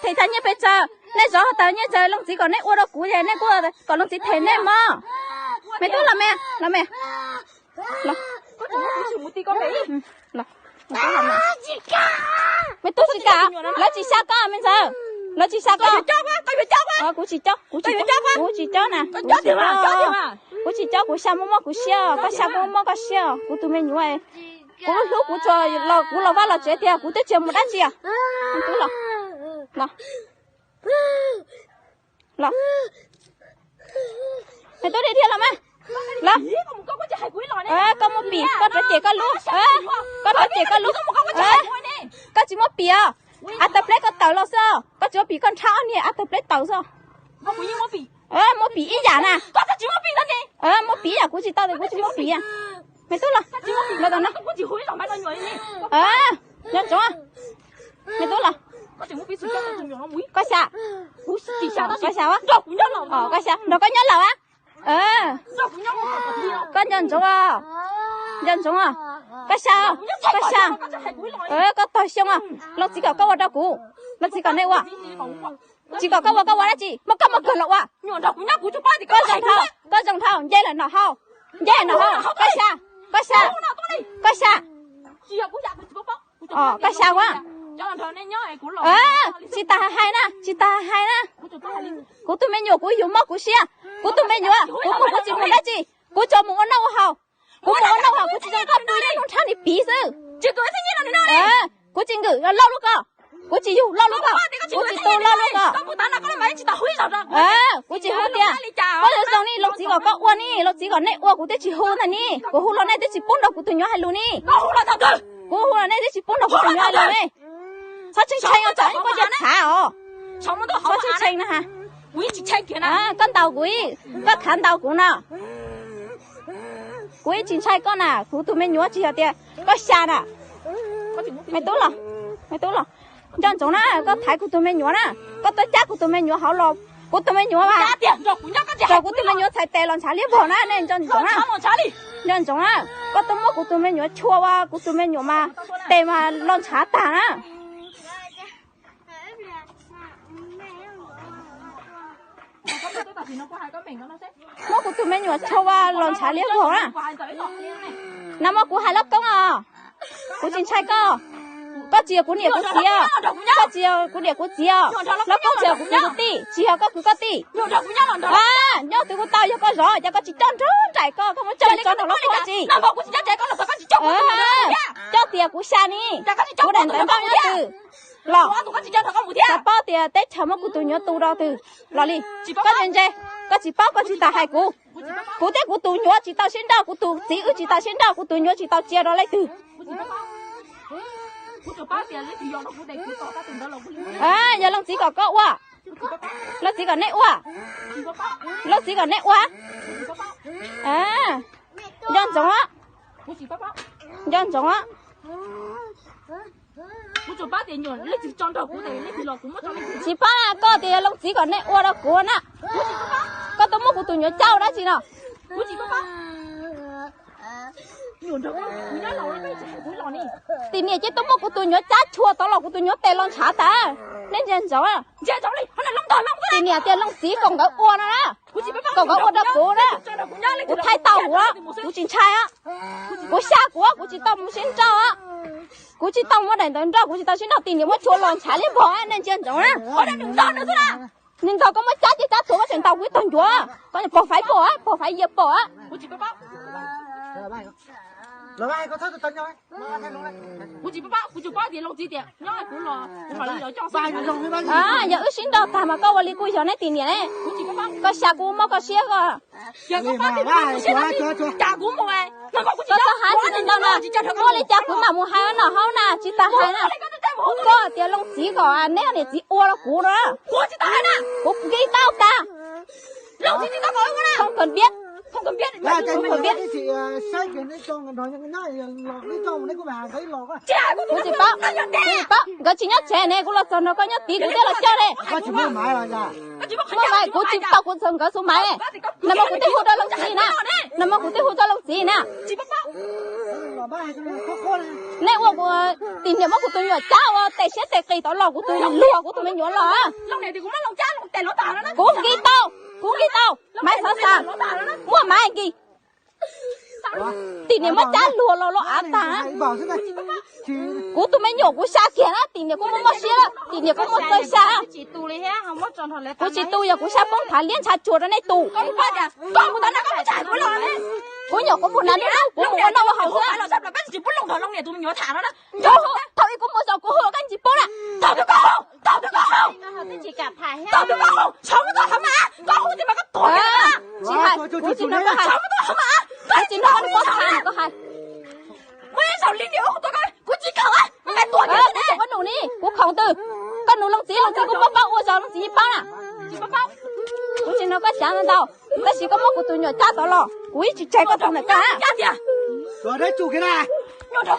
them tag nyiaj pes tsawg, nej zov tag nyiaj tsawg, Looj Txiv kom nej ua rau kuv ces nej kuj kom Looj Txiv them nej mog. Me tub los me, los me. Me tub tsis kam, lawv tsis xya koj me ntxhais, lawv tsis xya koj. Kuv tsis cob, kuv tsis cob, kuv tsis cob na, kuv tsis cob, kuv xya muaj muaj kuv siab, koj xya kuj muaj muaj koj siab, kuv tus me nyuam, kuv lub hlub kuv tsuas los kuv los vaj los tsev tiag kuv twb tsis mus dab tsi. Tub los, los, los. Me tub dhia dhia los mas. Los. Koj muaj pim koj rov cem koj lub, koj rov cem koj lub, koj tsis muaj pim os. Av tawg pleb koj tawm los xwb, koj tsis muaj pim koj nrhab ob niag av tawg pleb tawm xwb. Muaj pim ib yam na. Muaj pim ib yam kuv tsis tau tias kuv tsis muaj pim. Me tub los, los tom no. Nco ntsoov, me tub los. Koj xya, koj xya, koj xya nrog koj nyob lawm a. Koj nco ntsoov, nco ntsoov, koj xya, koj xya, koj tog xyoo, Looj Txiv kom koj ua rau kuv, Looj Txiv kom nej ua, tsis kom koj ua koj ua dab tsi, muaj koj muaj kawg los ua. Koj zoo dhau, koj zoo dhau, nce lawm no hau, nce no hau, koj xya, koj xya, koj xya, koj xya ua. Tsis tas hais na, tsis tas hais na. Kuv tus me nyuam kuv yug mob kuv siab, kuv tus me nyuam kuv mus kuv tsis mus dab tsi, kuv tsuas mus ua noj ua haus, kuv mus ua noj ua haus kuv tsis zoo koj pw neb nrhab ni piv xwb. Kuv tsis nkwm loj loj koj, kuv tsis yug loj loj koj, kuv tsis tu loj loj koj. Kuv tsis hu tias koj yuav zoo li Looj Txiv kom koj ua ni, Looj Txiv kom nej ua kuv twb tsis hu ntag ni, kuv hu los nej twb tsis pub nrog kuv tus nyuam hais lus ni. Kuv hu los nej twb tsis pub nrog kuv tus nyuam hais lus ne. Txhob tshee tshee os, tsam ib pob zeb txhav os. Txhob tshee tshee na. Koj ntaus kuv, koj khav ntaus kuv no. Kuv ib tsis ntshai koj na, kuv tus me nyuam tsis yog tias koj xya na. Me tub los, me tub los, nco ntsoov na, koj thaiv kuv tus me nyuam na, koj tuaj cab kuv tus me nyuam hauv los, kuv tus me nyuam mas, kuv tus me nyuam txhais tes los ntshav liab vog na, nej nco ntsoov na. Nco ntsoov na, koj tuaj muab kuv tus me nyuam tshua ua kuv tus me nyuam mas tes mas los ntshav tag na. Muab kuv tus me nyuam tshua ua los ntshav liab vog na. No muab kuv hais loj koob os. Kuv tsis ntshai koj. Koj tsis yog kuv niam kuv txiv os. Koj tsis yog kuv niam kuv txiv os. Loj koob tsis yog kuv kwv kuv tij, tsis yog koj kwv koj tij. Nyob twg kuv tau yog koj zov, cas koj tsis coj nrog nraim koj, koj muab coj tso nrog loj koob dab tsi? Coj tias kuv xya ni, kuv daim ntawv nrauj nyob twg los? Xav paub tias teb chaws muab kuv tus nyuam tu rau twg los li? Koj ntse ntse, koj tsis paub koj tsis tas hais kuv. Kuv thiab kuv tus nyuam tsis tau sib nrauj, kuv tus txiv wb tsis tau sib nrauj, kuv tus nyuam tsis tau cia rau leej twg. Yog Looj Txiv kom koj ua, Looj Txiv kom nej ua, Looj Txiv kom nej ua. Nco ntsoov, nco ntsoov. Tsis paub na, koj tias yog Looj Txiv kom nej ua rau kuv na. Koj tuaj muab kuv tus nyuam cab dab tsi no? Tim niam cia tuaj muab kuv tus nyuam cab tshua tod los kuv tus nyuam tes los ntshav tas. Nej ntsia ntsoov. Tim niam tias Looj Txiv kom nkawd ua no na, kom nkawd ua rau kuv na. Kuv thaij tau kuv, kuv tsis ntshai. Kuv xya kuv, kuv tsis tau mus sib nrauj. Kuv tsis tau muab daim ntawv nrauj, kuv tsis tau sib nrauj, tim niam muab tshua los ntshav liab vog, nej ntsia ntsoov na. Nws ntaus koj muab cab ces cab tuag, koj tseem ntaus kuv ib tog ncuav, koj pog faiv pom, pog faiv yia pom. Yog wb sib nrauj tag mas koj ua li kuj yog neb tim niam ne. Koj xya kuv mob koj siab koj. Koj txhob hais tsis tau no, muaj li cas kuv mam mus hais no hauv na, tsis tas hais na. Koj tias Looj Txiv kom neb niam txiv ua rau kuv no. Kuv nkees tau tas. Thooj kawg npiab, thooj kawg npiab, thooj kawg npiab. Kuv tsis paub, kuv tsis paub, nkawd tsis nyob tsev ne, kuv los txog nrog koj nyob tid kuv thiaj los coj ne. Muaj mas kuv tsis tau, kuv txog nkawd xub mas. Nag hmo kuv twb hu rau leej txiv na, nag hmo kuv twb hu rau leej txiv na. Nej ua kuv, Tim niam muab kuv tus me nyuam cab ua tes siab tes qis tod los, kuv tus luag kuv tus me nyuam los. Kuv nki tau, kuv nki tau, Maiv xav xav, muaj Maiv nki. Tim niam muab cab luag los los av tag. Kuv tus me nyuam kuv xya kiag na, Tim niam kuj muaj mob siab, Tim niam kuj muaj txawj xya. Kuv tsis tu, yog kuv xya poob thav liab ntshav tsuag rau nej tus. Kuv nyuam kuv mus hnav nruab hnub, kuv mus ua noj ua haus xwb. Thaum ub kuv mus xyov kuv hu koj tsis paub na. Tsis hais, kuv tsis nrog koj hais, kuv tsis nrog koj paub txog koj hais. Kuv tsis khoom, kuv khoom twg, koj nug leej txiv, leej txiv kuj paub paub, ua zog leej txiv yeej paub na. Kuv tsis nrog koj xyav ntau, tab sis koj muab kuv tus nyuam cab tod los kuv yeej tsis tseg koj tug ntawm koj.